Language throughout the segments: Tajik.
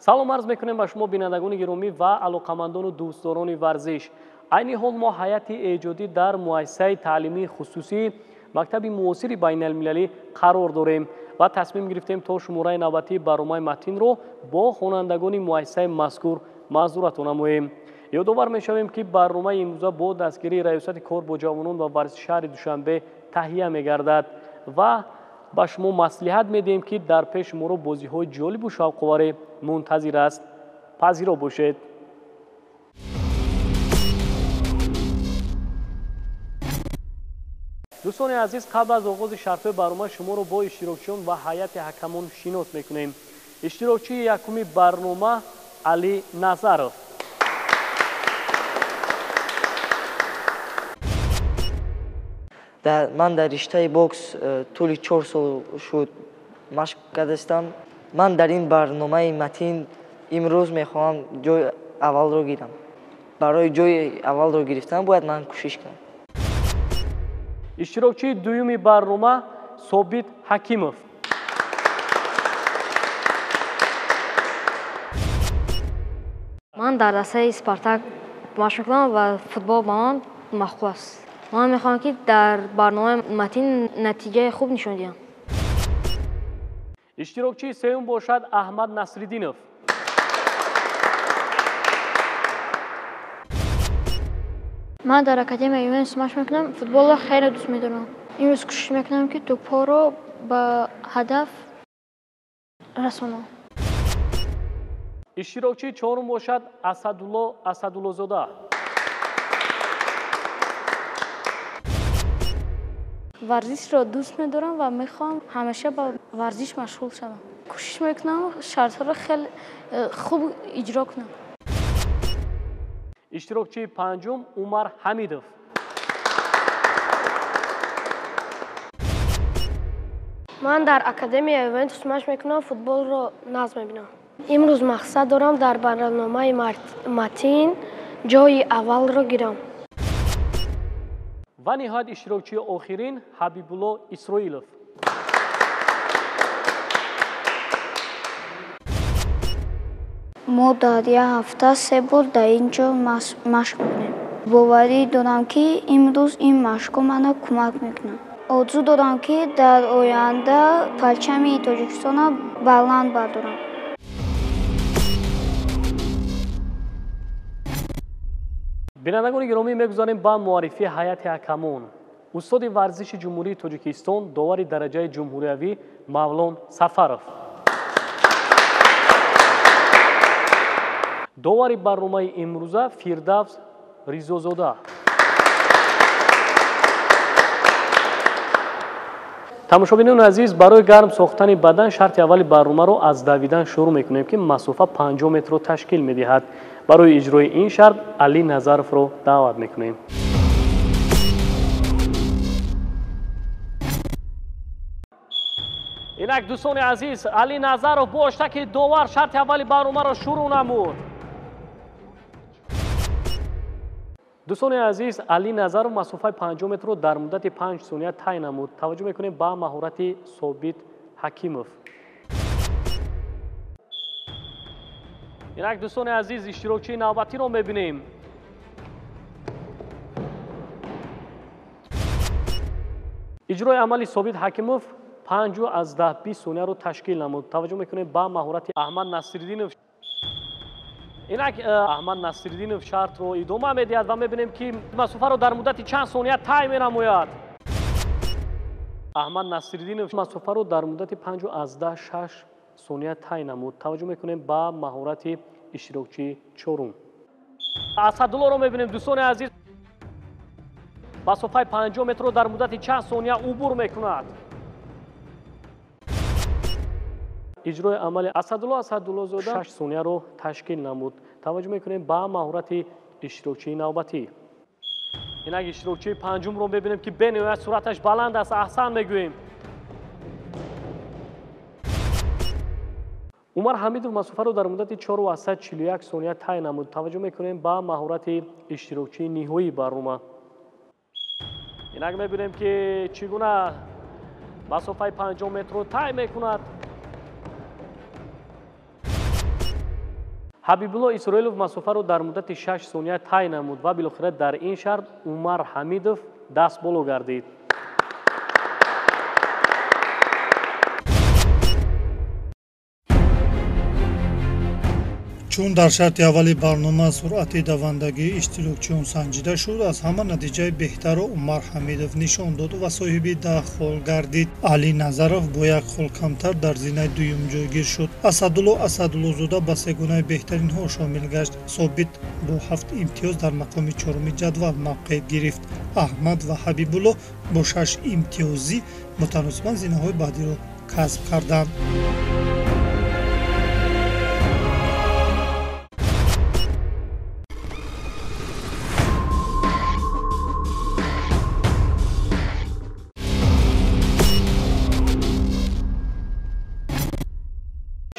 Салом арз мекунем ба шумо бинандагони гиромӣ ва алоқамандону дӯстдорони варзиш. Айни ҳол мо ҳайати эҷодӣ дар муассисаи таълимии хусусӣ мактаби муосири байналмилалӣ қарор дорем ва тасмим гирифтем то шумораи навбатии барномаи Матинро бо хонандагони муассисаи мазкур манзуратон намоем. Ёдовар мешавем, ки барномаи имрӯза бо дастгирии Раёсати кор бо ҷавонон ва варзиши шаҳри Душанбе таҳия мегардад ва ба шумо маслиҳат медиҳем, ки дар пеш шуморо бозиҳои ҷолибу шавқоваре мунтазир аст. Пазиро бошед. Дӯстони азиз, қабл аз оғози шартҳои барнома шуморо бо иштирокчиён ва ҳайати ҳакамон шинос мекунем. Иштирокчии якуми барнома Али Назаров. Ман дар риштаи бокс тӯли 4 сол шуд машқ кардастам. Ман дар ин барномаи Матин имрӯз мехоҳам ҷои аввалро гирам. Барои ҷои аввалро гирифтан бояд ман кӯшиш кунам. Иштирокчии дуюми барнома Собит Ҳакимов. Ман дар дастаи Спартак машқ мекунам ва футбол ба ман маъқул аст. Ман мехоҳам, ки дар барномаи Матин натиҷаи хуб нишон диҳам. Иштирокчии сеюм бошад Аҳмад Насриддинов. Ман дар Академияи Ювентус машқ мекунам, футболро хеле дӯст медорам. Имрӯз кӯшиш мекунам, ки тӯбҳоро ба ҳадаф расонам. Иштирокчии чорум бошад Асадулло Асадуллозода. Варзишро дӯст медорам ва мехоҳам ҳамеша ба варзиш машғул шавам. Кӯшиш мекунам шартҳоро хеле хуб иҷро кунам. Иштирокчии панҷум Умар Ҳамидов. Ман дар Академияи Ювентус машқ мекунам, футболро нағз мебинам. Имрӯз мақсад дорам дар барномаи Матин ҷои аввалро гирам. Ва ниҳоят иштирокчии охирин Ҳабибулло Исроилов. Мо дар як ҳафта 3 бор дар ин ҷо машқ мекунем. Боварӣ дорам, ки имрӯз ин машқҳо мана кӯмак мекунанд. Орзу дорам, ки дар оянда парчами Тоҷикистонро баланд бардорам. Бинандагони гиромӣ, мегузарем ба муаррифии ҳайати ҳакамон. Устоди варзиши Ҷумҳурии Тоҷикистон, довари дараҷаи ҷумҳуриявӣ Мавлон Сафаров. Довари барномаи имрӯза Фирдавс Ризозода. Тамошобинони азиз, барои гарм сохтани бадан шарти аввали барномаро аз давидан шурӯъ мекунем, ки масофа 50 метрро ташкил медиҳад. Барои иҷрои ин шарт Али Назаровро даъват мекунем. Инак дӯстони азиз, Али Назаров бо оштаки довар шарти аввали барномаро шурӯъ намуд. Дӯстони азиз, Али Назаров масофаи 50 метрро дар муддати 5 сония тай намуд. Таваҷҷӯҳ мекунем ба маҳорати Собит Ҳакимов. Инак дӯстони азиз, иштирокчии навбатиро мебинем. Иҷрои амали Собит Ҳакимов 5:20 сонияро ташкил намуд. Таваҷҷӯҳ мекунем ба маҳорати Аҳмад Насриддинов. Инак Аҳмад Насриддинов шартро идома медиҳад ва мебинем, ки масофаро дар муддати чанд сония тай менамояд. Аҳмад Насриддинов масофаро дар муддати 5:06 сония тай намуд. Таваҷҷӯҳ мекунем ба маҳорати иштирокчии чорум. Асадуллоро мебинем, дӯстони азиз, масофаи 50 метрро дар муддати чанд сония убур мекунад. Иҷрои амали Асадулло Асадуллозода 6 сонияро ташкил намуд. Таваҷҷӯҳ мекунем ба маҳорати иштирокчии навбатӣ. Инак иштирокчии панҷумро мебинем, ки бениҳоят суръаташ баланд аст. Аҳсан мегӯем. Умар Ҳамидов масофаро дар муддати 4:41 сония тай намуд. Таваҷҷӯҳ мекунем ба маҳорати иштирокчии ниҳоии барнома. Инак мебинем, ки чӣ гуна масофаи 50 метрро тай мекунад. Ҳабибулло Исроилов масофаро дар муддати 6 сония тай намуд ва билохира дар ин шарт Умар Ҳамидов даст боло гардид. Чун дар шарти аввали барнома суръати давандагии иштирокчиён санҷида шуд, аз ҳама натиҷаи беҳтарро Умар Ҳамидов нишон дод ва соҳиби 10 хол гардид. Али Назаров бо як хол камтар дар зинаи дуюм ҷойгир шуд. Асадулло Асадуллозода ба сегонаи беҳтаринҳо шомил гашт. Собит бо 7 имтиёз дар мақоми чоруми ҷадвал мавқеъ гирифт. Аҳмад ва Ҳабибулло бо 6 имтиёзӣ мутаносибан зинаҳои баъдиро касб карданд.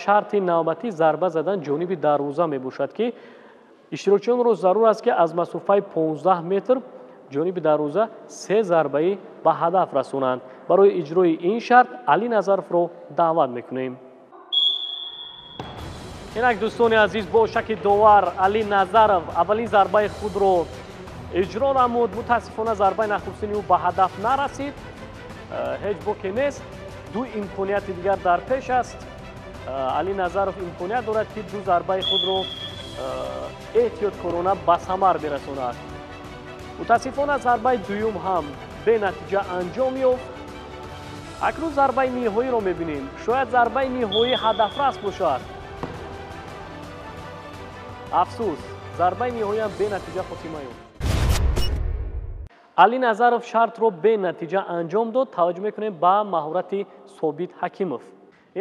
Шарти навбатӣ зарба задан ҷониби дарвоза мебошад, ки иштирокчиёнро зарур аст, ки аз масофаи 15 метр ҷониби дарвоза 3 зарбаӣ ба ҳадаф расонанд. Барои иҷрои ин шарт Али Назаровро даъват мекунем. Инак дӯстони азиз, бо шаки довар Али Назаров аввалин зарбаи худро иҷро намуд. Мутаассифона зарбаи нахустини ӯ ба ҳадаф нарасид. Ҳеҷ боке нест. Ду имконияти дигар дар пеш аст. Али Назаров имконият дорад, ки ду зарбаи худро эҳтиёткорона ба самар бирасонад. Мутаассифона зарбаи дуюм ҳам бенатиҷа анҷом ёфт. Акнун зарбаи ниҳоиро мебинем. Шояд зарбаи ниҳоӣ ҳадафрас бошад. Афсӯс, зарбаи ниҳоӣ ҳам бенатиҷа хотима ёфт. Али Назаров шартро бенатиҷа анҷом дод. Таваҷҷӯҳ мекунем ба маҳорати Собит Ҳакимов.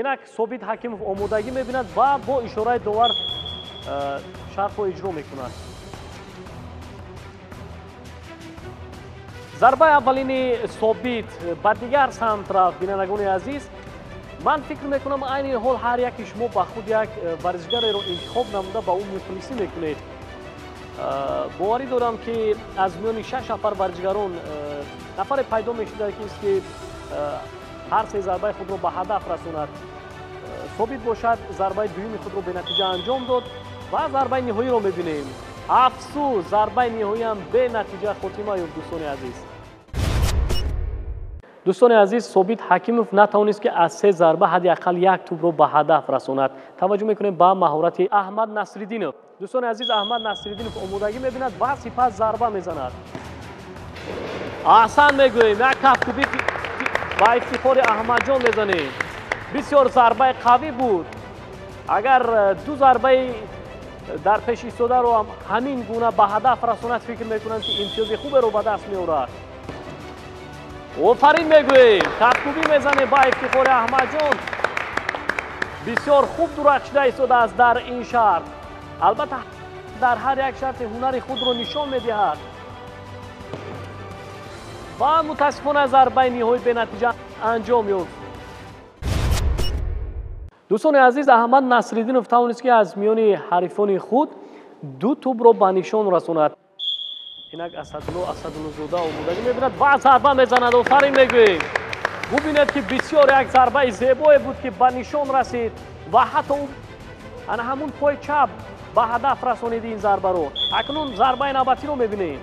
Инак Собит Ҳакимов омодагӣ мебинад ва бо ишораи довар шартро иҷро мекунад. Зарбаи аввалини Собит ба дигар самт рафт. Бинандагони азиз, ман фикр мекунам айни ҳол ҳар яки шумо ба худ як варзишгареро интихоб намуда ба ӯ мухлисӣ мекунед. Боварӣ дорам, ки аз миёни 6 нафар варзишгарон нафаре пайдо мешуда, ки ҳар се зарбаи худро ба ҳадаф расонад. Собит бошад, зарбаи дуюми худро бенатиҷа анҷом дод ва зарбаи ниҳоиро мебинем. Афсӯс, зарбаи ниҳоиам бенатиҷа хотима ёфт, дӯстони азиз. Дӯстони азиз, Собит Ҳакимов натавонист, ки аз 3 зарба ҳадди ақал як тӯбро ба ҳадаф расонад. Таваҷҷӯҳ мекунем ба маҳорати Аҳмад Насриддинов. Дӯстони азиз, Аҳмад Насриддинов омодагӣ мебинад ва сипас зарба мезанад. Аҳсан мегӯем, як кафкӯбӣ ба ифтихори Аҳмадҷон мезанем. Бисёр зарбаи қавӣ буд. Агар ду зарбаи дар пеш истодаро ҳам ҳамин гуна ба ҳадаф расонад, фикр мекунам, ки имтиёзи хуберо ба даст меорад. Офарин мегӯем, кафкӯбӣ мезанем ба ифтихори Аҳмадҷон. Бисёр хуб дурахшида истодааст дар ин шарт. Албатта дар ҳар як шарти ҳунари худро нишон медиҳад. Ва мутаассифона зарбаи ниҳоӣ бенатиҷа анҷом ёфт. Дӯстони азиз, Аҳмад Насриддинов тавонист, ки аз миёни ҳарифони худ ду тӯбро ба нишон расонад. Инак Асадулло Асадуллозода омодагӣ мебинад ва зарба мезанад. Офарин мегӯем. Бубинед, ки бисёр як зарбаи зебое буд, ки ба нишон расид ва ҳатто ана ҳамун пои чап ба ҳадаф расонид ин зарбаро. Акнун зарбаи навбатиро мебинем.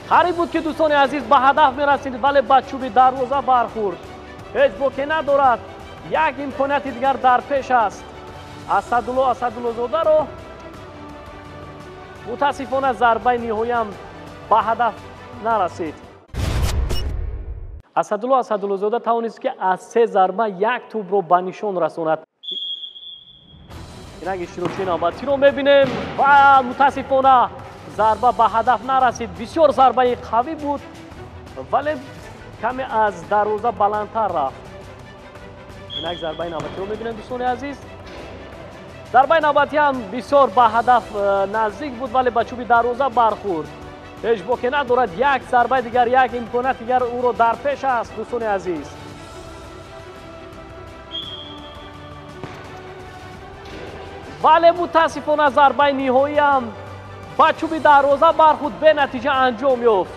Қариб буд, ки дӯстони азиз ба ҳадаф мерасид, вале ба чӯби дарвоза бархӯрд. Ҳеҷ боке надорад. Як имконияти дигар дар пеш аст. Асадулло Асадуллозодаро мутаассифона зарбаи ниҳоиам ба ҳадаф нарасид. Асадулло Асадуллозода тавонист, ки аз 3 зарба як тӯбро ба нишон расонад. Инак иштирокчии навбатиро мебинем ва мутаассифона зарба ба ҳадаф нарасид. Бисёр зарбаи қавӣ буд, вале каме аз дарвоза баландтар рафт. Инак зарбаи навбатиро мебинем, дӯстони азиз. Зарбаи навбатӣ ҳам бисёр ба ҳадаф наздик буд, вале ба чӯби дарвоза бархӯрд. Ҳеҷ боке надорад. Як зарбаи дигар, як имконият дигар ӯро дар пеш аст, дӯстони азиз. Вале мутаассифона зарбаи ниҳоиам ба чӯби дарвоза бархӯрд, бенатиҷа анҷом ёфт.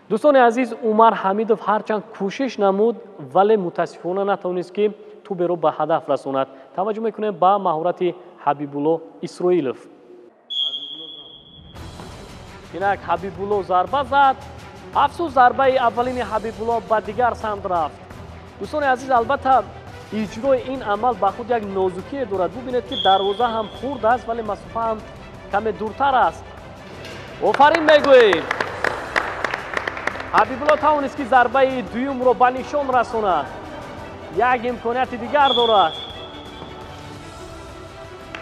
Дӯстони азиз, Умар Ҳамидов ҳарчанд кӯшиш намуд, вале мутаассифона натавонист, ки туберо ба ҳадаф расонад. Таваҷҷӯҳ мекунем ба маҳорати Ҳабибулло Исроилов. Инак Ҳабибулло зарба зад. Афсӯс, зарбаи аввалини Ҳабибулло ба дигар самт рафт. Дӯстони азиз, албатта иҷрои ин амал ба худ як нозукие дорад. Бубинед, ки дарвоза ҳам хурд аст, вале масофа ҳам каме дуртар аст. Офарин мегӯем. Ҳабибулло тавонист, ки зарбаи дуюмро ба нишон расонад. Як имконияти дигар дорад.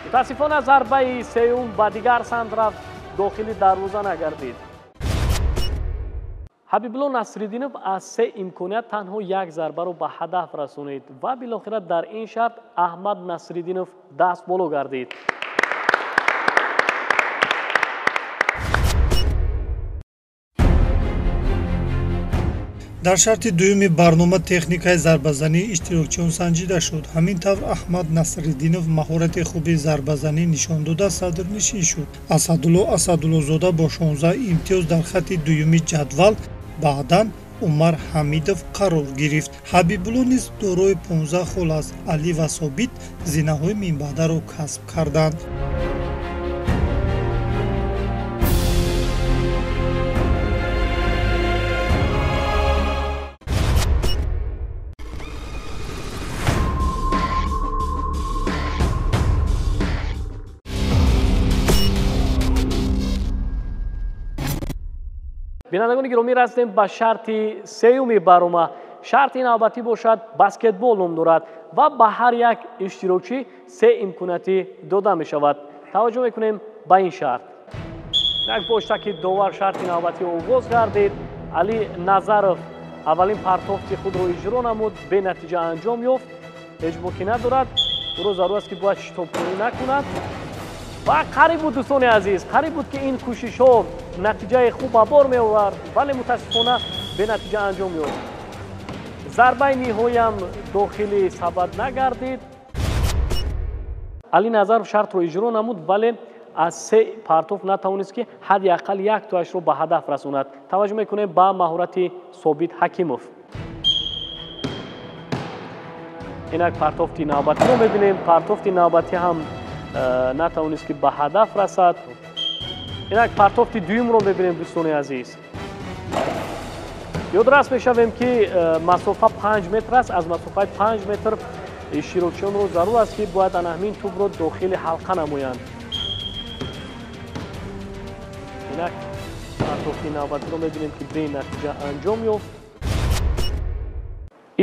Мутаассифона, зарбаи сеюм ба дигар самт рафт, дохили дарвоза нагардид. Ҳабибулло Насриддинов аз се имконият танҳо як зарбаро ба ҳадаф расонид ва билохира дар ин шарт Аҳмад Насриддинов даст боло гардид. Дар шарти дуюми барнома техникаи зарбазании иштирокчиён санҷида шуд. Ҳамин тавр Аҳмад Насриддинов маҳорати хуби зарбазанӣ нишон дода садрнишин шуд. Асадулло Асадуллозода бо 16 имтиёз дар хатти дуюми ҷадвал, баъдан Умар Ҳамидов қарор гирифт. Ҳабибулло низ дорои 15 хол аст. Алӣ ва Собит зинаҳои минбаъдаро касб карданд. Бинандагони гиромӣ, расидем ба шарти сеюми барнома. Шарти навбатӣ бошад баскетбол ном дорад ва ба ҳар як иштирокчӣ се имкониятӣ дода мешавад. Таваҷҷӯҳ мекунем ба ин шарт. Як боштаки довар шарти навбатӣ оғоз гардид. Али Назаров аввалин партофти худро иҷро намуд, бенатиҷа анҷом ёфт. Ҳеҷ боке надорад. Ӯро зарур аст, ки бояд шитобкорӣ накунад. Ва қариб буд, дӯстони азиз, қариб буд, ки ин кӯшишҳо натиҷаи хуб ба бор меовард, вале мутаассифона бенатиҷа анҷом ёфт. Зарбаи ниҳоям дохили сабад нагардид. Али Назаров шартро иҷро намуд, вале аз се партоф натавонист, ки ҳадди ақал як тоашро ба ҳадаф расонад. Таваҷҷӯҳ мекунем ба маҳорати Собит Ҳакимов. Инак партофти навбатиро мебинем. Партофти навбатӣ ҳам натавонист, ки ба ҳадаф расад. Инак партофти дуюмро мебинем, дӯстони азиз. Ёдрас мешавем, ки масофа 5 метр аст. Аз масофаи 5 метр иштирокчиёнро зарур аст, ки бояд ана ҳамин тӯбро дохили ҳалқа намоянд. Инак партофти навбатиро мебинем, ки бенатиҷа анҷом ёфт.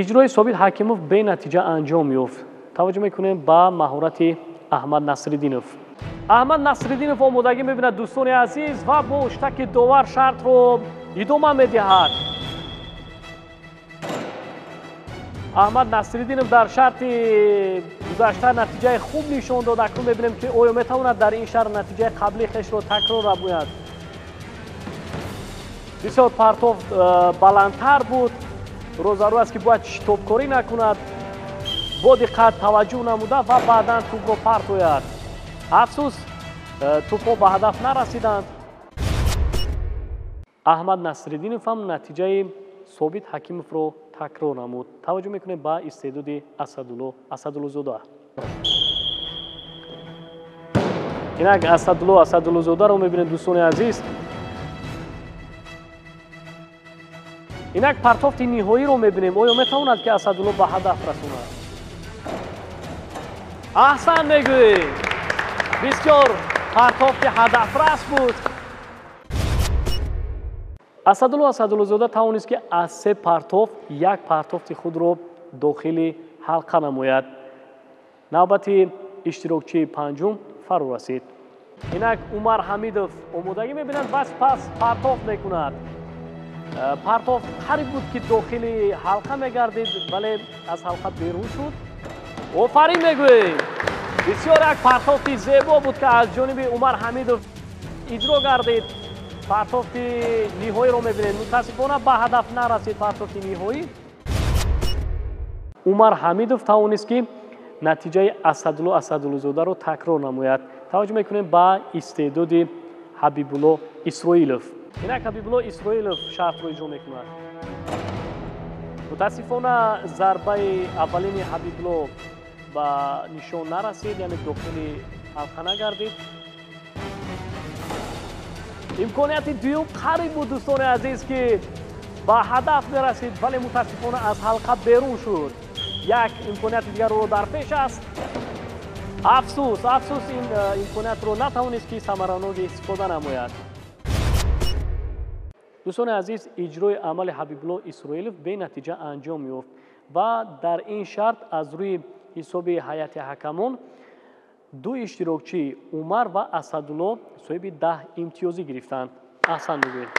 Иҷрои Собит Ҳакимов бенатиҷа анҷом ёфт. Таваҷҷӯҳ мекунем ба маҳорати Аҳмад Насриддинов. Аҳмад Насриддинов омодагӣ мебинад, дӯстони азиз, ва бо уштаки довар шартро идома медиҳад. Аҳмад Насриддинов дар шарти гузашта натиҷаи хуб нишон дод. Акнун мебинем, ки оё метавонад дар ин шарт натиҷаи қаблии хешро такрор намояд. Бисёр партоф баландтар буд. Ӯро зарур аст, ки бояд шитобкорӣ накунад, бо диққат таваҷҷӯҳ намуда ва баъдан тӯбро партояд. Афсӯс, тӯбҳо ба ҳадаф нарасиданд. Аҳмад Насриддинов ҳам натиҷаи Собит Ҳакимовро такрор намуд. Таваҷҷӯҳ мекунем ба истеъдоди Асадулло Асадуллозода. Инак Асадулло Асадуллозодаро мебинем, дӯстони азиз. Инак партофти ниҳоиро мебинем. Оё метавонад, ки Асадулло ба ҳадаф расонад? Аҳсан мегӯем. Бисёр партофти ҳадафрас буд. Асадулло Асадуллозода тавонист, ки аз се партоф як партофти худро дохили ҳалқа намояд. Навбати иштирокчии панҷум фаро расид. Инак Умар Ҳамидов омодагӣ мебинад ва сипас партоф мекунад. Партоф қариб буд, ки дохили ҳалқа мегардид, вале аз ҳалқа берун шуд. Офарин мегӯем. Бисёр як партофти зебо буд, ки аз ҷониби Умар Ҳамидов иҷро гардид. Партофти ниҳоиро мебинем. Мутаассифона, ба ҳадаф нарасид партофти ниҳоӣ. Умар Ҳамидов тавонист, ки натиҷаи Асадулло Асадуллозодаро такрор намояд. Таваҷҷӯҳ мекунем ба истеъдоди Ҳабибулло Исроилов. Инак Ҳабибулло Исроилов шартро иҷро мекунад. Мутаассифона зарбаи аввалини Ҳабибулло ба нишон нарасид, яъне дохили ҳалқа нагардид. Имконияти дуюм қариб буд, дӯстони азиз, ки ба ҳадаф мерасид, вале мутаассифона аз ҳалқа берун шуд. Як имконияти дигарро дар пеш аст. Афсӯс, афсӯс, ин имкониятро натавонист, ки самаранок истифода намояд. Дӯстони азиз, иҷрои амали Ҳабибулло Исроилов бенатиҷа анҷом ёфт ва дар ин шарт аз рӯи ҳисоби ҳайати ҳакамон ду иштирокчӣ Умар ва Асадулло соҳиби 10 имтиёзӣ гирифтанд. Аҳсан мегӯем.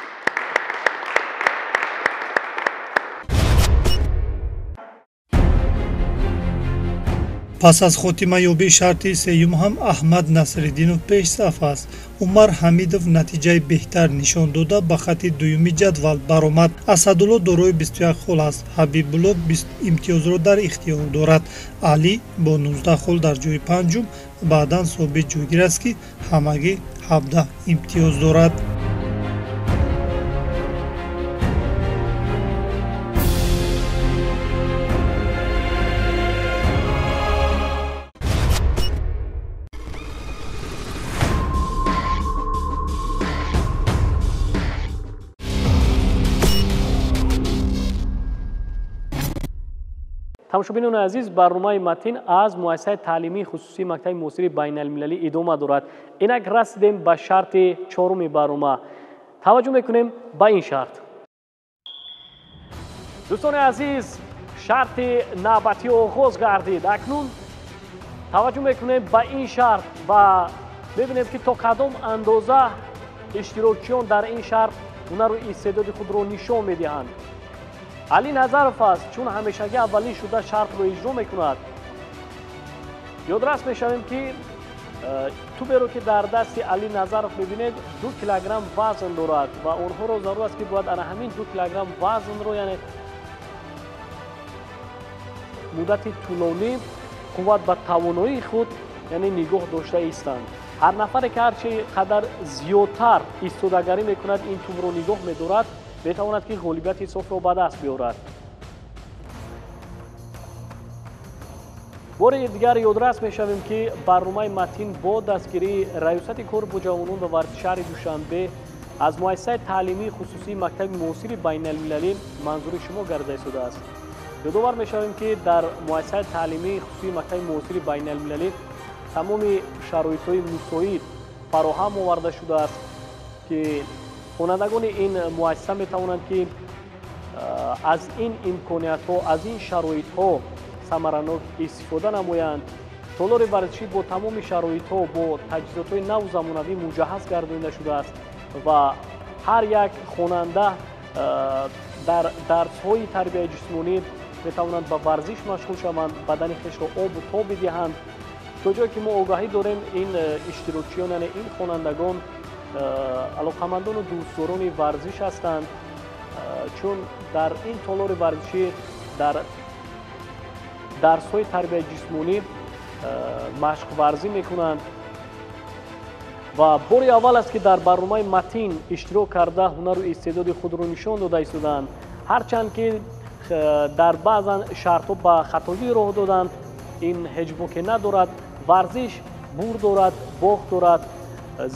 Пас аз хотимаёбии шарти сеюм ҳам Аҳмад Насриддинов пешсаф аст. Умар Ҳамидов натиҷаи беҳтар нишон дода ба хатти дуюми ҷадвал баромад. Асадулло дорои 21 хол аст. Ҳабибулло 20 имтиёзро дар ихтиёр дорад. Алӣ бо 19 хол дар ҷои панҷум, баъдан Собит ҷойгир аст, ки ҳамагӣ 17 имтиёз дорад. Тамошобинони азиз, барномаи Матин аз муассисаи таълимии хусусии мактаби муосири байналмилалӣ идома дорад. Инак расидем ба шарти чоруми барнома. Таваҷҷӯҳ мекунем ба ин шарт. Дӯстони азиз, шарти навбатӣ оғоз гардид. Акнун таваҷҷӯҳ мекунем ба ин шарт ва мебинем, ки то кадом андоза иштирокчиён дар ин шарт ҳунару истеъдоди худро нишон медиҳанд. Али Назаров аст, чун ҳамешагӣ аввалин шуда шартро иҷро мекунад. Ёдрас мешавем, ки туберо, ки дар дасти Али Назаров мебинед, 2 килограмм вазн дорад ва онҳоро зарур аст, ки бояд ана ҳамин 2 килограмм вазнро, яъне муддати тӯлонӣ қувват ба тавоноии худ, яъне нигоҳ дошта истанд. Ҳар нафаре, ки ҳарчи қадар зиёдтар истодагарӣ мекунад, ин тубро нигоҳ медорад, метавонад, ки ғолибияти софро ба даст биёрад. Бори дигар ёдрас мешавем, ки барномаи Матин бо дастгирии Раёсати кор бо ҷавонон ва варзиши шаҳри Душанбе аз муассисаи таълимии хусусии мактаби муосири байналмилалӣ манзури шумо гардида истодааст. Ёдовар мешавем, ки дар муассисаи таълимии хусусии мактаби муосири байналмилалӣ тамоми шароитҳои мусоид фароҳам оварда шудааст, ки хонандагони ин муассиса метавонанд, ки аз ин имкониятҳо, аз ин шароитҳо самаранок истифода намоянд. Толори варзишӣ бо тамоми шароитҳо, бо таҷҳизотҳои наву замонавӣ муҷаҳҳаз гардонида шудааст ва ҳар як хонанда дар дарсҳои тарбияи ҷисмонӣ метавонанд ба варзиш машғул шаванд, бадани хешро обу тоб бидиҳанд. То ҷое ки мо огаҳӣ дорем, ин иштирокчиён, яъне ин хонандагон алоқамандону дӯстдорони варзиш ҳастанд, чун дар ин толори варзишӣ дар дарсҳои тарбияи ҷисмонӣ машқварзӣ мекунанд ва бори аввал аст, ки дар барномаи Матин иштирок карда ҳунару истеъдоди худро нишон дода истодаанд. Ҳарчанд ки дар баъзан шартҳо ба хатогӣ роҳ доданд, ин ҳеҷ боке надорад. Варзиш бурд дорад, бохт дорад.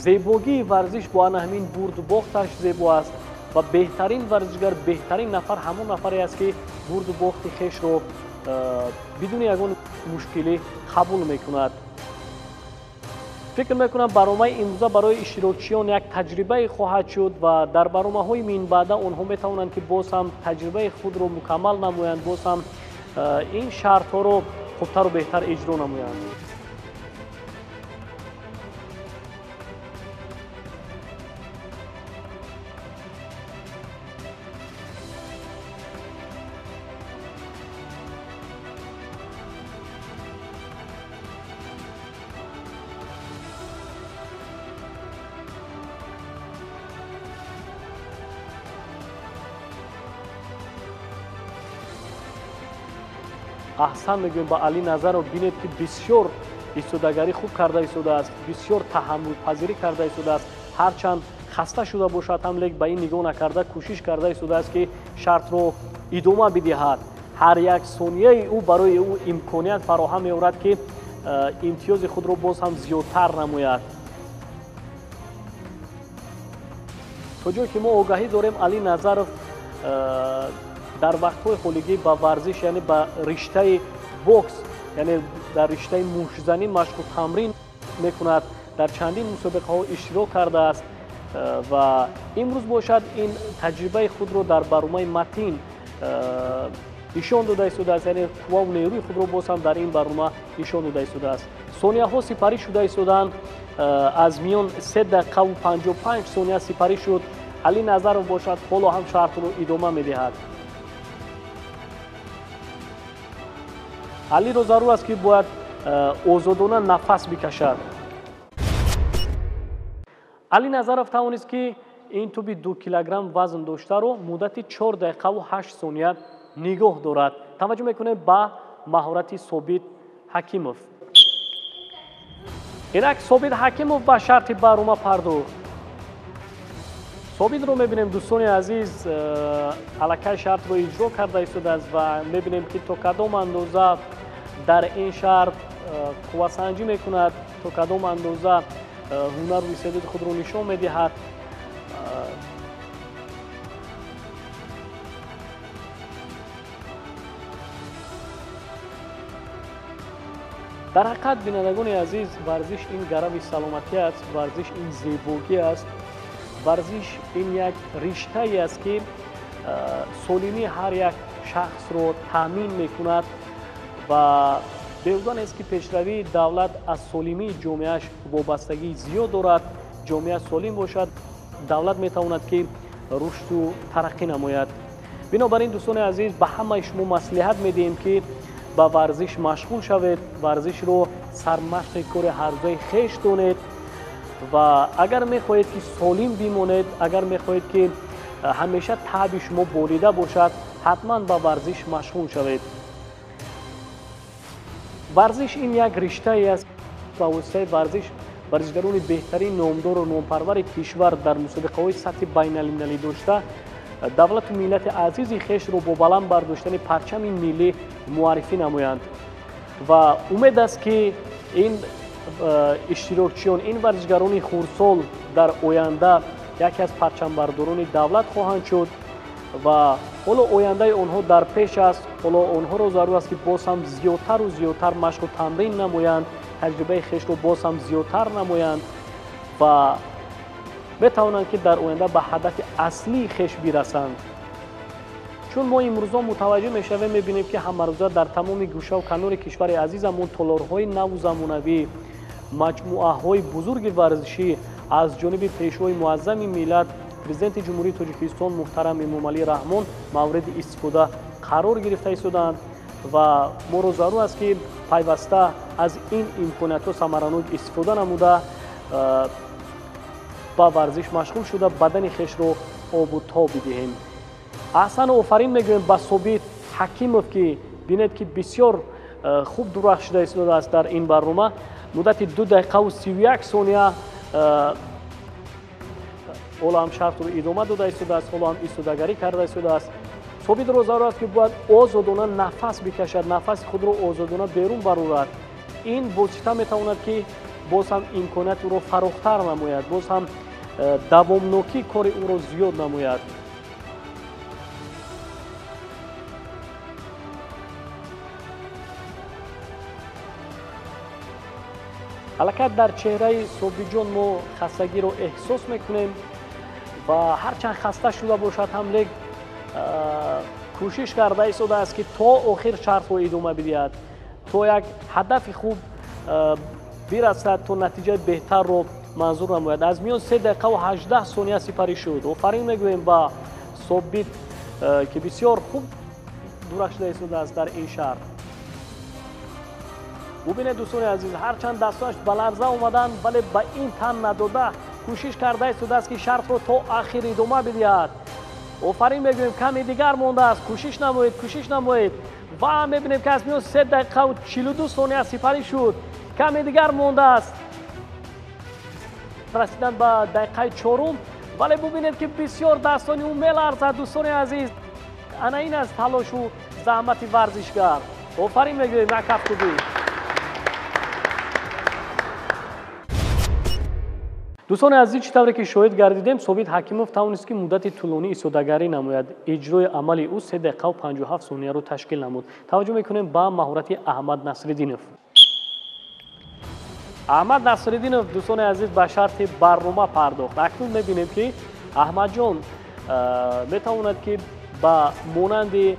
Зебогии варзиш бо ана ҳамин бурду бохташ зебо аст ва беҳтарин варзишгар, беҳтарин нафар ҳамон нафаре аст, ки бурду бохти хешро бидуни ягон мушкилӣ қабул мекунад. Фикр мекунам, барномаи имрӯза барои иштирокчиён як таҷрибае хоҳад шуд ва дар барномаҳои минбаъда онҳо метавонанд, ки боз ҳам таҷрибаи худро мукаммал намоянд, боз ҳам ин шартҳоро хубтару беҳтар иҷро намоянд. Аҳсан мегӯем ба Али Назаров. Бинед, ки бисёр истодагарӣ хуб карда истодааст, бисёр таҳаммулпазирӣ карда истодааст, ҳарчанд Хаста шуда бошад ҳам, лек ба ин нигоҳ накарда кӯшиш карда истодааст, ки шартро идома бидиҳад. Ҳар як сонияи ӯ барои ӯ имконият фароҳам меорад, ки имтиёзи худро боз ҳам зиёдтар намояд. То ҷое ки мо огаҳӣ дорем, Али Назаров дар вақтҳои холигӣ ба варзиш, яъне ба риштаи бокс, яъне дар риштаи муштзанӣ машқу тамрин мекунад, дар чандин мусобиқаҳо иштирок кардааст ва имрӯз бошад ин таҷрибаи худро дар барномаи Матин нишон дода истодааст, яъне қувваву нерӯи худро боз ҳам дар ин барнома нишон дода истодааст. Сонияҳо сипарӣ шуда истодаанд. Аз миён 3 дақиқаву 55 сония сипарӣ шуд. Али Назаров бошад ҳоло ҳам шартро идома медиҳад. Алиро зарур аст, ки бояд озодона нафас бикашад. Али Назаров тавонист, ки ин тӯби 2 килограмм вазн доштаро муддати 4 дақиқаву 8 сония нигоҳ дорад. Таваҷҷӯҳ мекунем ба маҳорати Собит Ҳакимов. Инак Собит Ҳакимов ба шарти барнома пардохт. Собитро мебинем, дӯстони азиз, аллакай шартро иҷро карда истодааст ва мебинем, ки то кадом андоза дар ин шарт қуввасанҷӣ мекунад, то кадом андоза ҳунару истеъдоди худро нишон медиҳад. Дар ҳақиқат, бинандагони азиз, варзиш ин гарави саломатӣ аст, варзиш ин зебогӣ аст, варзиш ин як риштае аст, ки солимии ҳар як шахсро таъмин мекунад ва беҳуда нест, ки пешравии давлат аз солимии ҷомеааш вобастагии зиёд дорад. Ҷомеа солим бошад, давлат метавонад, ки рушду тараққӣ намояд. Бинобар ин, дӯстони азиз, ба ҳамаи шумо маслиҳат медиҳем, ки ба варзиш машғул шавед, варзишро сармашқи кори ҳаррӯзаи хеш донед ва агар мехоҳед, ки солим бимонед, агар мехоҳед, ки ҳамеша таъби шумо болида бошад, ҳатман ба варзиш машғул шавед. Варзиш ин як риштае аст. Ба воситаи варзиш варзишгарони беҳтарин, номдору номпарвари кишвар дар мусобиқаҳои сатҳи байналмилалӣ дошта, давлату миллати азизи хешро бо баланд бардоштани парчами миллӣ муаррифӣ намоянд. Ва умед аст, ки ин иштирокчиён, ин варзишгарони хурдсол дар оянда яке аз парчамбардорони давлат хоҳанд шуд ва ҳоло ояндаи онҳо дар пеш аст. Ҳоло онҳоро зарур аст, ки боз ҳам зиёдтару зиёдтар машқу тамрин намоянд, таҷрибаи хешро боз ҳам зиёдтар намоянд ва метавонанд, ки дар оянда ба ҳадафи аслии хеш бирасанд. Чун мо имрӯзо мутаваҷҷӯҳ мешавем, мебинем, ки ҳамарӯза дар тамоми гӯшаву канори кишвари азизамон толорҳои наву замонавӣ, маҷмӯаҳои бузурги варзишӣ аз ҷониби пешвои муаззами миллат, президенти Ҷумҳурии Тоҷикистон муҳтарам Эмомалӣ Раҳмон мавриди истифода қарор гирифта истодаанд ва моро зарур аст, ки пайваста аз ин имкониятҳо самаранок истифода намуда, ба варзиш машғул шуда, бадани хешро обу тоб бидиҳем. Аҳсану офарин мегӯем ба Собит Ҳакимов, ки бинед, ки бисёр хуб дурахшида истодааст дар ин барнома. Муддати 2 дақиқаву 31 сония ҳоло ҳам шартро идома дода истодааст, ҳоло ҳам истодагарӣ карда истодааст. Собитро зарур аст, ки бояд озодона нафас бикашад, нафаси худро озодона берун барорад. Ин восита метавонад, ки боз ҳам имконияти ӯро фарохтар намояд, боз ҳам давомнокии кори ӯро зиёд намояд. Аллакай дар чеҳраи Собитҷон мо хастагиро эҳсос мекунем ва ҳарчанд хаста шуда бошад ҳам, лек кӯшиш карда истодааст, ки то охир шартро идома бидиҳад, то як ҳадафи хуб бирасад, то натиҷаи беҳтарро манзур намояд. Аз миён 3 дақиқаву 18 сония сипарӣ шуд. Офарин мегӯем ба Собит, ки бисёр хуб дурахшида истодааст дар ин шарт. Бубинед, дӯстони азиз, ҳарчанд дастонаш ба ларза омаданд, вале ба ин тан надода кӯшиш карда истодааст, ки шартро то ахир идома бидиҳад. Офарин мегӯем, каме дигар мондааст, кӯшиш намоед, кӯшиш намоед. Ва мебинем, ки аз миён 3 дақиқаву 42 сония сипарӣ шуд. Каме дигар мондааст расидан ба дақиқаи чорум Вале бубинед ки бисёр дастони ӯ меларзад, дӯстони азиз. Ана ин аст талошу заҳмати варзишгар. Офарин мегӯем, як кафкӯбӣ. Дӯстони азиз, чӣ тавре ки шоҳид гардидем, Собит Ҳакимов тавонист ки муддати тӯлонӣ истодагарӣ намояд. Иҷрои амали ӯ 3 дақиқаву 57 сонияро ташкил намуд. Таваҷҷӯҳ мекунем ба маҳорати Аҳмад Насриддинов. Аҳмад Насриддинов, дӯстони азиз, ба шарти барнома пардохт. Акнун мебинем ки Аҳмадҷон метавонад ки ба монанди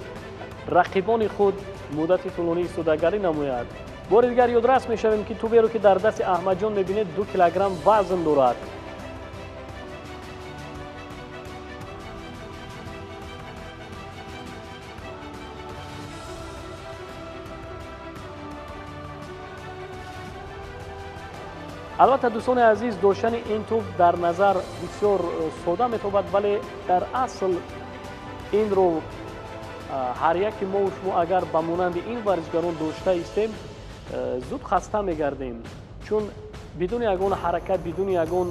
рақибони худ муддати тӯлонӣ истодагарӣ намояд. Бори дигар ёдрас мешавем ки тӯберо ки дар дасти Аҳмадҷон мебинед 2 килограмм вазн дорад. Албатта, дӯстони азиз, доштани ин тӯб дар назар бисёр сода метобад, вале дар асл инро ҳар яке мо шумо агар ба монанди ин варзишгарон дошта истем, зуд хаста мегардем, чун бидуни ягон ҳаракат, бидуни ягон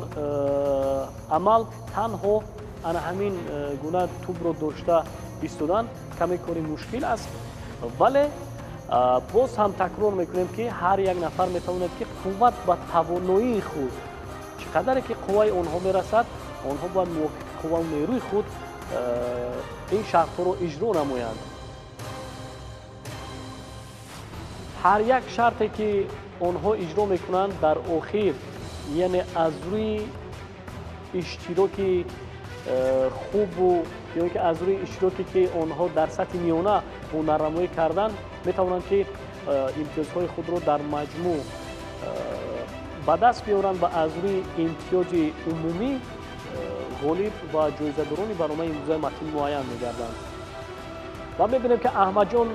амал танҳо ана ҳамин гуна тӯбро дошта истодан каме кори мушкил аст. Вале боз ҳам такрор мекунем ки ҳар як нафар метавонад ки қувват ба тавоноии худ, чӣ қадаре ки қувваи онҳо мерасад, онҳо бояд мувофиқи қуввау нерӯи худ ин шартҳоро иҷро намоянд. Ҳар як шарте ки онҳо иҷро мекунанд дар охир, яъне аз рӯи иштироки хубу ё ки аз рӯи иштироке ки онҳо дар сатҳи миёна ҳунарнамоӣ карданд, метавонанд ки имтиёзҳои худро дар маҷмӯъ ба даст биёранд ва аз рӯи имтиёзи умумӣ ғолиб ва ҷоизадорони барномаи имрӯзаи Матин муайян мегарданд. Ва мебинем ки Аҳмадҷон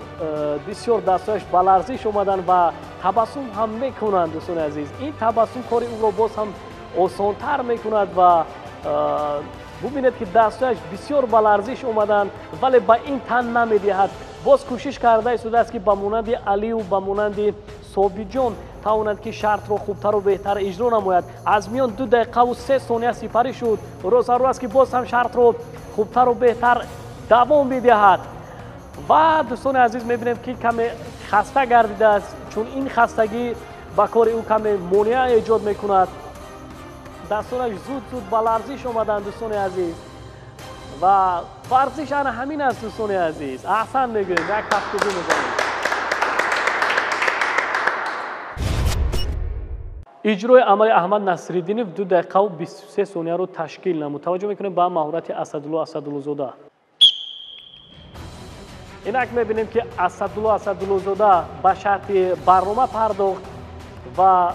бисёр дастҳояш ба ларзиш омаданд ва табассум ҳам мекунанд. Дӯстони азиз, ин табассум кори ӯро боз ҳам осонтар мекунад ва бубинед ки дастҳояш бисёр ба ларзиш омаданд, вале ба ин тан намедиҳад. Боз кӯшиш карда истодааст ки ба монанди Алию ба монанди Собитҷон тавонад ки шартро хубтару беҳтар иҷро намояд. Аз миён 2 дақиқаву 3 сония сипарӣ шуд. Зарур аст ки боз ҳам шартро хубтару беҳтар давом бидиҳад. Ва дӯстони азиз, мебинем ки каме хаста гардидааст, чун ин хастагӣ ба кори ӯ каме монеа эҷод мекунад. Дастонаш зуд-зуд ба ларзиш омаданд, дӯстони азиз. Ва варзиш ана ҳамин аст, дӯстони азиз. Аҳсан мегӯем, як кафкӯбӣ мезанем. Иҷрои амали Аҳмад Насриддинов 2 дақиқаву 23 сонияро ташкил намуд. Таваҷҷӯҳ мекунем ба маҳорати Асадулло Асадуллозода. Инак мебинем ки Асадулло Асадуллозода ба шарти барнома пардохт ва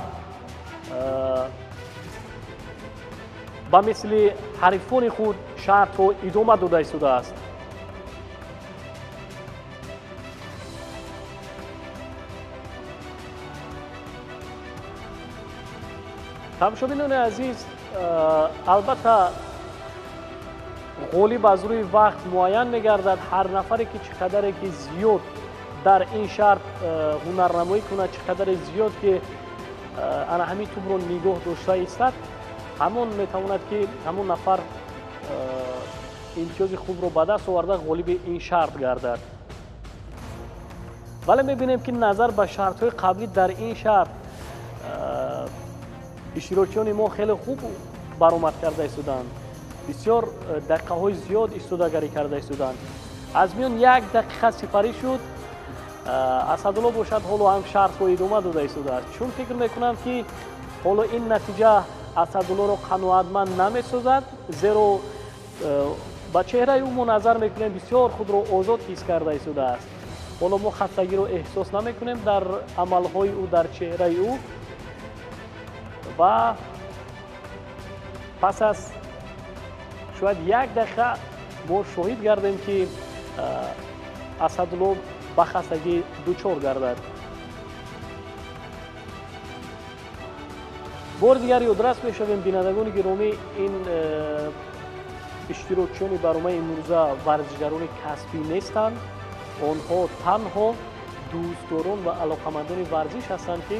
ба мисли ҳарифони худ шартро идома дода истодааст. Тамошобинони азиз, албатта ғолиб аз рӯи вақт муайян мегардад. Ҳар нафаре ки чӣ қадаре ки зиёд дар ин шарт ҳунарнамоӣ кунад, чӣ қадаре зиёд ки ана ҳамин тӯбро нигоҳ дошта истад, ҳамон метавонад ки ҳамон нафар имтиёзи хубро ба даст оварда ғолиби ин шарт гардад. Вале мебинем ки назар ба шартҳои қаблӣ дар ин шарт иштирокчиёни мо хеле хуб баромад карда истоданд, бисёр дақиқаҳои зиёд истодагарӣ карда истоданд. Аз миён 1 дақиқа сипарӣ шуд. Асадулло бошад ҳоло ҳам шартро идома дода истодааст, чун фикр мекунам ки ҳоло ин натиҷа Асадуллоро қаноатманд намесозад, зеро ба чеҳраи ӯ мо назар мекунем бисёр худро озод ҳис карда истодааст. Ҳоло мо хастагиро эҳсос намекунем дар амалҳои ӯ, дар чеҳраи ӯ. Ва пас аз шояд 1 дақиқа мо шоҳид гардем ки Асадулло ба хастагӣ дучор гардад. Бори дигар ёдрас мешавем, бинандагони гиромӣ, ин иштирокчиёни барномаи имрӯза варзишгарони касбӣ нестанд. Онҳо танҳо дӯстдорон ва алоқамандони варзиш ҳастанд ки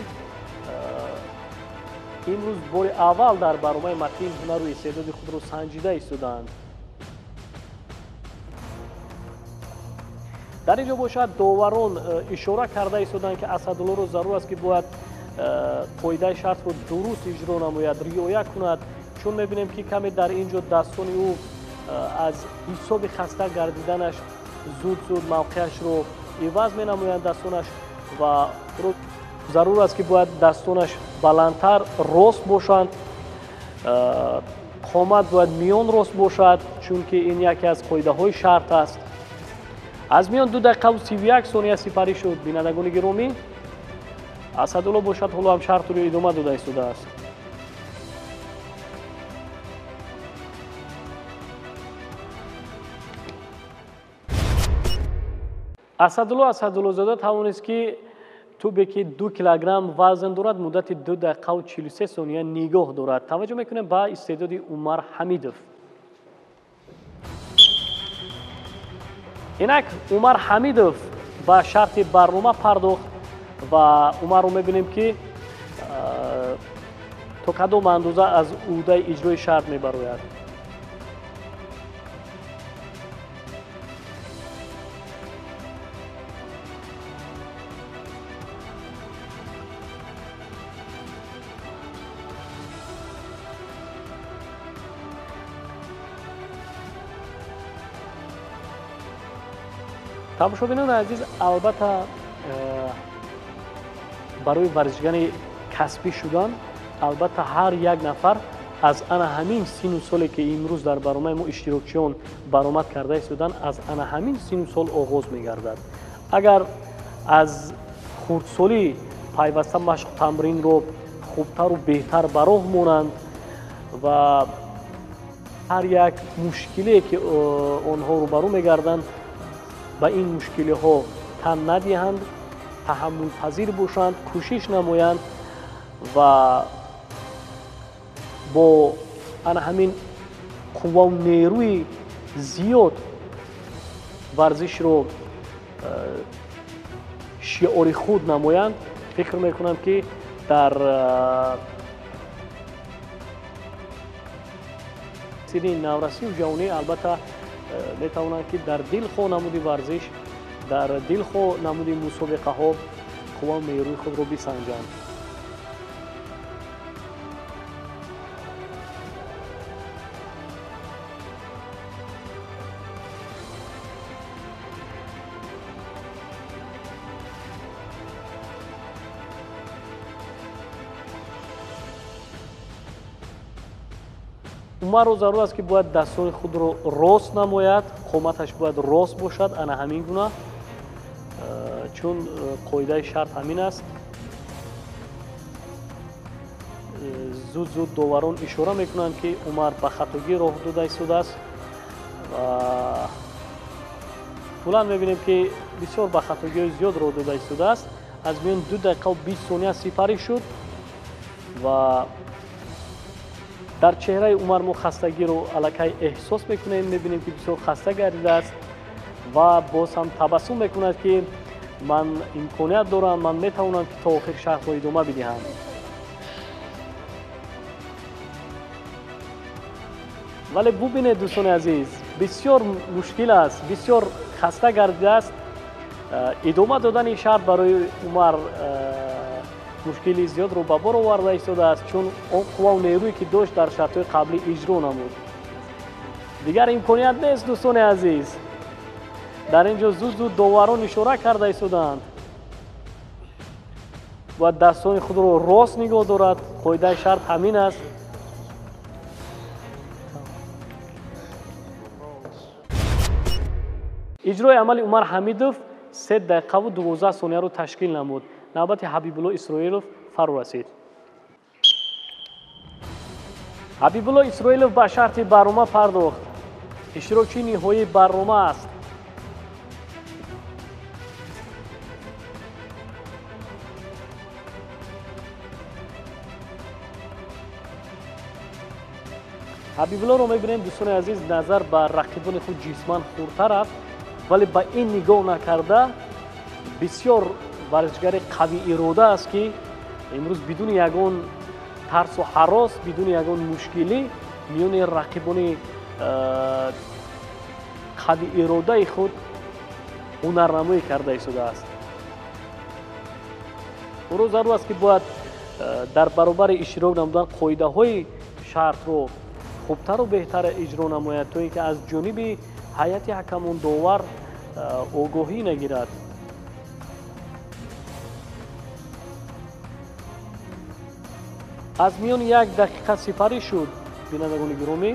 Имрӯз бори аввал дар барномаи Матин ҳунару истеъдоди худро санҷида истодаанд. Дар ин ҷо бошад доварон ишора карда истоданд, ки Асадуллоро зарур аст, ки бояд қоидаи шартро дуруст иҷро намояд, риоя кунад, чун мебинем, ки каме дар ин ҷо дастони ӯ аз ҳисоби хаста гардиданаш зуд-зуд мавқеашро иваз менамоянд дастонаш ва зарур аст, ки бояд дастонаш баландтар рост бошанд, қомат бояд миён рост бошад, чунки ин яке аз қоидаҳои шарт аст. Аз миён 2 дақиқаву 31 сония сипарӣ шуд. Бинандагони гиромӣ, Асадулло бошад ҳоло ҳам шартро идома дода истодааст. Асадулло Асадуллозода тавонист, ки тӯбе ки 2 килограмм вазн дорад, муддати 2 дақиқаву 43 сония нигоҳ дорад. Таваҷҷӯҳ мекунем ба истеъдоди Умар Ҳамидов. Инак Умар Ҳамидов ба шарти барнома пардохт ва Умарро мебинем, ки то кадом андоза аз ӯҳдаи иҷрои шарт мебарояд. Тамошобинони азиз, албатта барои варзишгари касбӣ шудан албатта ҳар як нафар аз ана ҳамин сину соле, ки имрӯз дар барномаи мо иштирокчиён баромад карда истоданд, аз ана ҳамин сину сол оғоз мегардад. Агар аз хурдсолӣ пайваста машқу тамринро хубтару беҳтар ба роҳ монанд ва ҳар як мушкиле, ки онҳо рӯбарӯ мегарданд, ба ин мушкилиҳо тан надиҳанд, таҳаммулпазир бошанд, кӯшиш намоянд ва бо ана ҳамин қуввау нерӯи зиёд варзишро шиори худ намоянд, фикр мекунам, ки дар синни наврасию ҷавонӣ албатта метавонанд, ки дар дилхоҳ намуди варзиш, дар дилхоҳ намуди мусобиқаҳо қуввау нерӯи худро бисанҷанд. Умарро зарур аст, ки бояд дастони худро рост намояд, қоматаш бояд рост бошад, ана ҳамин гуна, чун қоидаи шарт ҳамин аст. Зуд-зуд доварон ишора мекунанд, ки Умар ба хатогӣ роҳ дода истодааст ва тӯлан мебинем, ки бисёр ба хатогиҳои зиёд роҳ дода истодааст. Аз миён 2 дақиқаву 20 сония сипарӣ шуд ва дар чеҳраи Умар мо хастагиро аллакай эҳсос мекунем, мебинем, ки бисёр хаста гардидааст ва боз ҳам табассум мекунад, ки ман имконият дорам, ман метавонам, ки то охир шартро идома бидиҳам. Вале бубинед, дӯстони азиз, бисёр мушкил аст, бисёр хаста гардидааст. Идома додани шарт барои Умар мушкили зиёдро ба бор оварда истодааст, чун он қуввау нерӯе, ки дошт, дар шартҳои қаблӣ иҷро намуд. Дигар имконият нест, дӯстони азиз. Дар ин ҷо зуд-зуд доварон ишора карда истодаанд. Бояд дастони худро рост нигоҳ дорад, қоидаи шарт ҳамин аст. Иҷрои амали Умар Ҳамидов 3 дақиқаву 12 сонияро ташкил намуд. Навбати Ҳабибулло Исроилов фаро расид. Ҳабибулло Исроилов ба шарти барнома пардохт. Иштирокчии ниҳоии барнома аст. Ҳабибуллоро мебинем, дӯстони азиз, назар ба рақибони худ ҷисман хурдтар аст, вале ба ин нигоҳ накарда бисёр варзишгари қавӣ ирода аст, ки имрӯз бидуни ягон тарсу ҳарос, бидуни ягон мушкилӣ миёни рақибони қави иродаи худ ҳунарнамоӣ карда истодааст. Ӯро зарур аст, ки бояд дар баробари иштирок намудан қоидаҳои шартро хубтару беҳтар иҷро намояд, то ин ки аз ҷониби ҳайати ҳакамон довар огоҳӣ нагирад. Аз миёни як дақиқа сипарӣ шуд, бинандагони гиромӣ.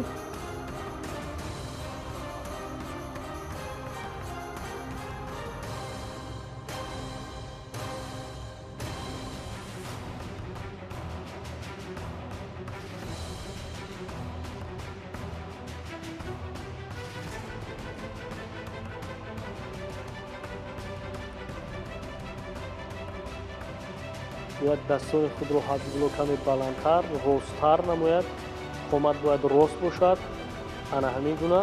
Бояд дастони худро Ҳабибулло каме баландтар, росттар намояд. Қомат бояд рост бошад, ана ҳамин гуна.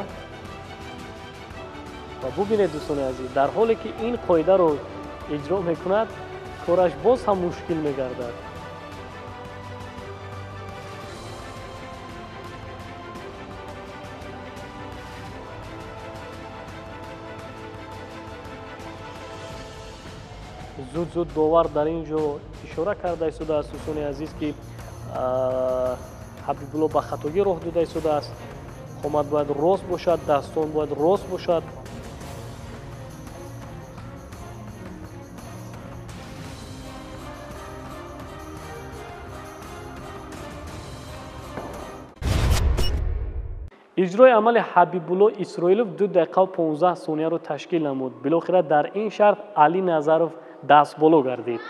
Ва бубинед, дӯстони азиз, дар ҳоле ки ин қоидаро иҷро мекунад, кораш боз ҳам мушкил мегардад. Зуд-зуд довар дар ин ҷо ишора карда истодааст, дӯстони азиз, ки Ҳабибулло ба хатогӣ роҳ дода истодааст. Қомат бояд рост бошад, дастон бояд рост бошад. Иҷрои амали Ҳабибулло Исроилов 2 дақиқа 15 сонияро ташкил намуд. Билохира дар ин шарт Али Назаров дастболо гардид.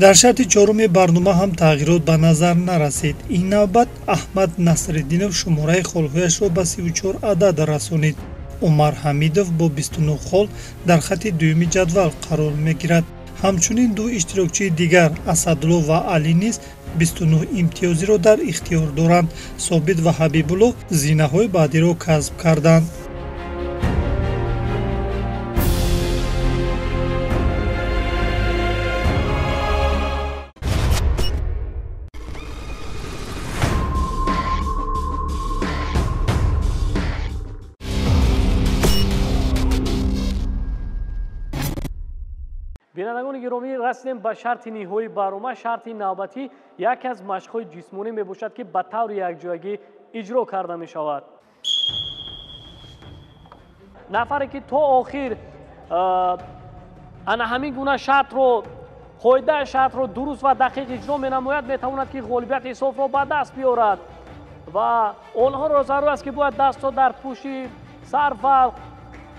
Дар шарти чоруми барнома ҳам тағйирот ба назар нарасид. Ин навбат Аҳмад Насриддинов шумораи холҳояшро ба 34 адад расонид. Умар Ҳамидов бо 29 хол дар хати дуюми ҷадвал қарор мегирад. Ҳамчунин ду иштирокчии дигар Асадулло ва Али низ 29 имтиёзиро дар ихтиёр доранд. Собит ва Ҳабибулло зинаҳои баъдиро касб карданд. Бинандагони гиромӣ, расидем ба шарти ниҳоии барнома. Шарти навбатӣ яке аз машқҳои ҷисмонӣ мебошад, ки ба таври якҷоягӣ иҷро карда мешавад. Нафаре ки то охир ана ҳамин гуна шартро, қоидаи шартро дуруст ва дақиқ иҷро менамояд, метавонад ки ғолибияти ҳисобро ба даст биёрад ва онҳоро зарур аст, ки бояд дастҳо дар пушти сар ва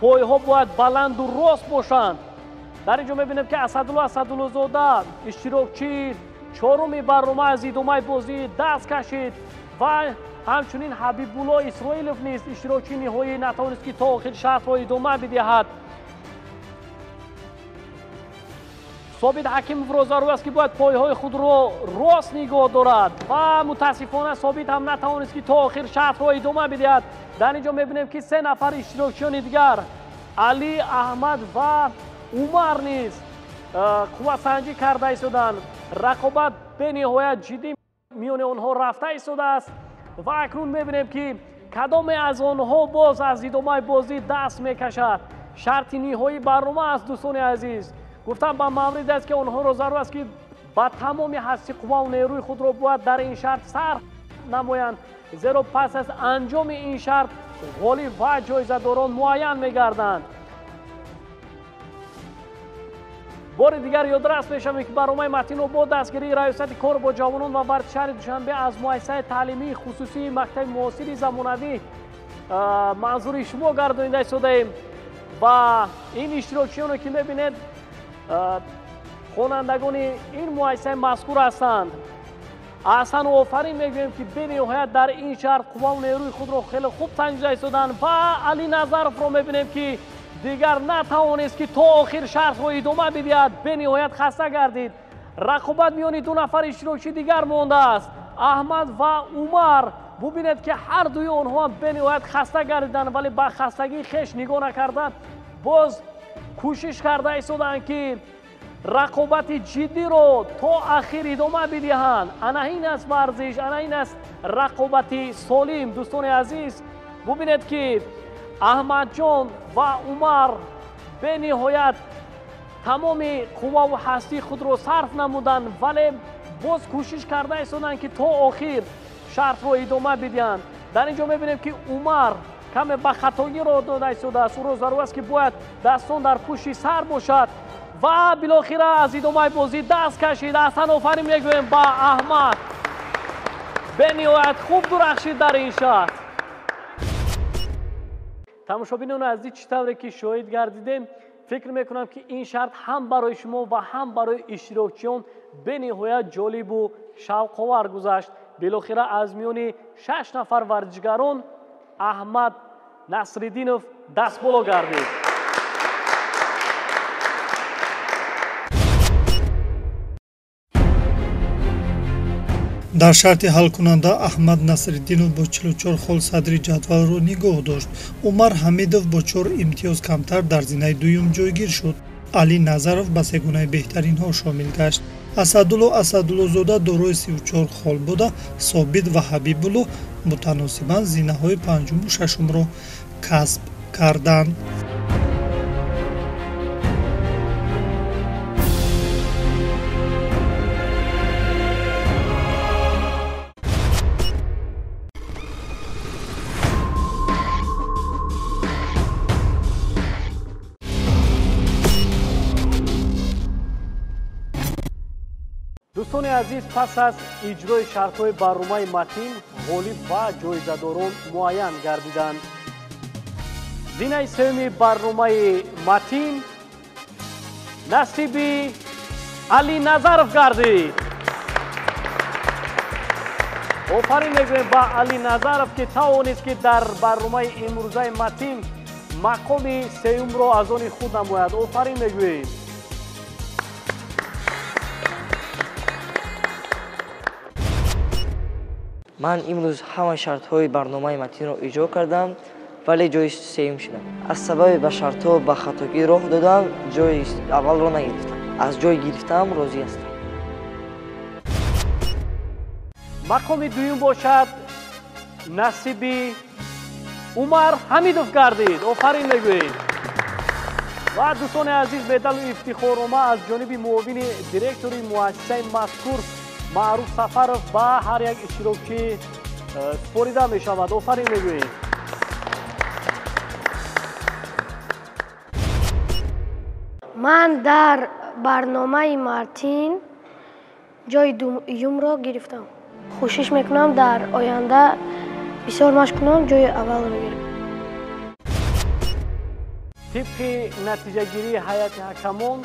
пойҳо бояд баланду рост бошанд. Дар ин ҷо мебинем, ки Асадулло Асадуллозода, иштирокчии чоруми барнома, аз идомаи бозӣ даст кашид ва ҳамчунин Ҳабибулло Исроилов низ, иштирокчии ниҳоӣ, натавонист, ки то охир шартро идома бидиҳад. Собит Ҳакимовро зарур аст, ки бояд пойҳои худро рост нигоҳ дорад ва мутаассифона Собит ҳам натавонист, ки то охир шартро идома бидиҳад. Дар ин ҷо мебинем, ки се нафар иштирокчиёни дигар, Али, Аҳмад ва Умар низ қувватсанҷӣ карда истоданд. Рақобат бениҳоят ҷиддӣ миёни онҳо рафта истодааст ва акнун мебинем, ки кадоме аз онҳо боз аз идомаи бозӣ даст мекашад. Шарти ниҳоии барнома аст, дӯстони азиз. Гуфтам ба маврид аст, ки онҳоро зарур аст, ки ба тамоми ҳасти қувваву нерӯи худро бояд дар ин шарт сарф намоянд, зеро пас аз анҷоми ин шарт ғолиб ва ҷоизадорон муайян мегарданд. Бори дигар ёдрас мешавем, ки барномаи Матинро бо дастгирии Раёсати кор бо ҷавонон ва варзиши шаҳри Душанбе аз муассисаи таълимии хусусии мактаби муосири замонавӣ манзури шумо гардонида истодаем ва ин иштирокчиёне ки мебинед, хонандагони ин муассисаи мазкур ҳастанд. Аҳсану офарин мегӯем, ки бениҳоят дар ин шаҳр қувваву нерӯи худро хеле хуб санҷида истоданд ва Али Назаровро мебинем, ки дигар натавонист, ки то охир шартро идома бидиҳад. Бениҳоят хаста гардид. Рақобат миёни ду нафар иштирокчи дигар мондааст, Аҳмад ва Умар. Бубинед, ки ҳар дуи онҳо ҳам бениҳоят хаста гардиданд, вале ба хастагии хеш нигоҳ накарда Боз кӯшиш карда истоданд, ки рақобати ҷиддиро то ахир идома бидиҳанд. Ана ин аст варзиш, ана ин аст рақобати солим. Дӯстони азиз, бубинед, ки Аҳмадҷон ва Умар бениҳоят тамоми қувваву ҳастии худро сарф намуданд, вале боз кӯшиш карда истоданд, ки то охир шартро идома бидиҳанд. Дар ин ҷо мебинем, ки Умар каме ба хатогӣ роҳ дода истодааст. Ӯро зарур аст, ки бояд дастон дар пушти сар бошад ва билохира аз идомаи бозӣ даст кашид. Аҳсан, офарин мегӯем ба Аҳмад, бениҳоят хуб дурахшид дар ин шарт. Тамошобинони азиз, чӣ тавре ки шоҳид гардидем, фикр мекунам, ки ин шарт ҳам барои шумо ва ҳам барои иштирокчиён бениҳоят ҷолибу шавқовар гузашт. Билохира аз миёни 6 нафар варзишгарон Аҳмад Насриддинов дастболо гардид. Дар шарти ҳалкунанда Аҳмад Насриддинов бо 44 хол садри ҷадвалро нигоҳ дошт. Умар Ҳамидов бо 4 имтиёз камтар дар зинаи дуюм ҷойгир шуд. Али Назаров ба сегунаи беҳтаринҳо шомил гашт. Асадулло Асадуллозода дорои 34 хол буда, Собит ва Ҳабибулло мутаносибан зинаҳои панҷуму шашумро касб карданд. Дӯстони азиз, пас аз иҷрои шартҳои барномаи Матин, ғолиб ва ҷоизадорон муайян гардиданд. Зинаи сеюми барномаи Матин насиби Али Назаров гардид. Офарин мегӯем ба Али Назаров, ки тавонист, ки дар барномаи имрӯзаи Матин мақоми сеюмро аз они худ намояд. Офарин мегӯем. Ман имрӯз ҳама шартҳои барномаи Матинро иҷро кардам, вале ҷои сеюм шудам. Аз сабаби ба шартҳо ба хатогӣ роҳ додам, ҷои аввалро нагирифтам. Аз ҷой гирифтаам розӣ ҳастам. Мақоми дуюм бошад насиби Умар Ҳамидов гардид. Офарин мегӯем. Ва дӯстони азиз, медалу ифтихорнома аз ҷониби муовини директори муассисаи мазкур Маъруф Сафаров ба ҳар як иштирокчӣ супорида мешавад. Офарин мегӯем. Ман дар барномаи Мартин ҷои дуюмро гирифтам. Кӯшиш мекунам дар оянда бисёр машқ кунам, ҷои аввалро гирам. Тибқи натиҷагирии ҳайати ҳакамон,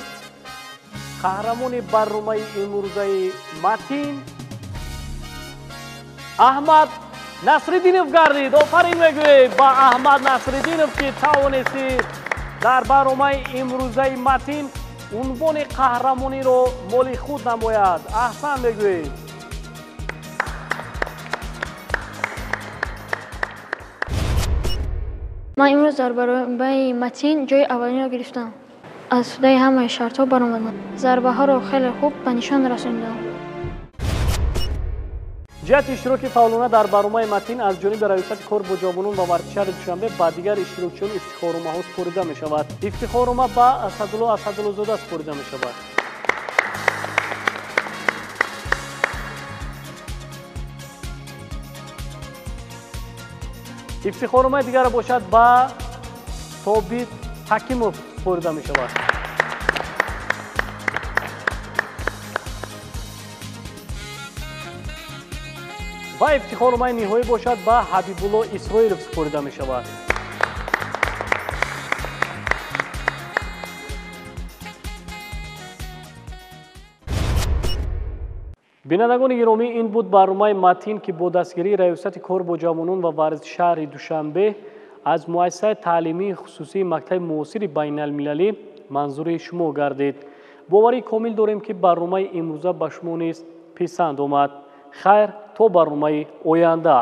қаҳрамони барномаи имрӯзаи Матин Аҳмад Насриддинов гардид. Офарин мегӯем ба Аҳмад Насриддинов, ки тавонисти дар барномаи имрӯзаи Матин унвони қаҳрамониро моли худ намояд. Аҳсан мегӯем. Ман имрӯз дар барномаи Матин ҷои аввалинро гирифтам. Аз ҳудаи ҳамаи шартҳо баромадам. Зарбаҳоро хеле хуб ба нишон расондам. Ҷиҳати иштироки фаъолона дар барномаи Матин аз ҷониби раёсати кор бо ҷавонон ва варзиши шаҳри Душанбе ба дигар иштирокчиён ифтихорномаҳо супорида мешавад. Ифтихорнома ба Асадулло Асадуллозода супорида мешавад. Ифтихорномаи дигар бошад ба Собит Ҳакимов супорида мешавад. Ва ифтихорномаи ниҳоӣ бошад ба Ҳабибулло Исроилов супорида мешавад. Бинандагони гиромӣ, ин буд барномаи Матин, ки бо дастгирии раёсати кор бо ҷавонон ва варзиши шаҳри Душанбе аз муассисаи таълимии хусусии мактаби муосири байналмилалӣ манзури шумо гардид. Боварии комил дорем, ки барномаи имрӯза ба шумо низ писанд омад. Хайр, то барномаи оянда.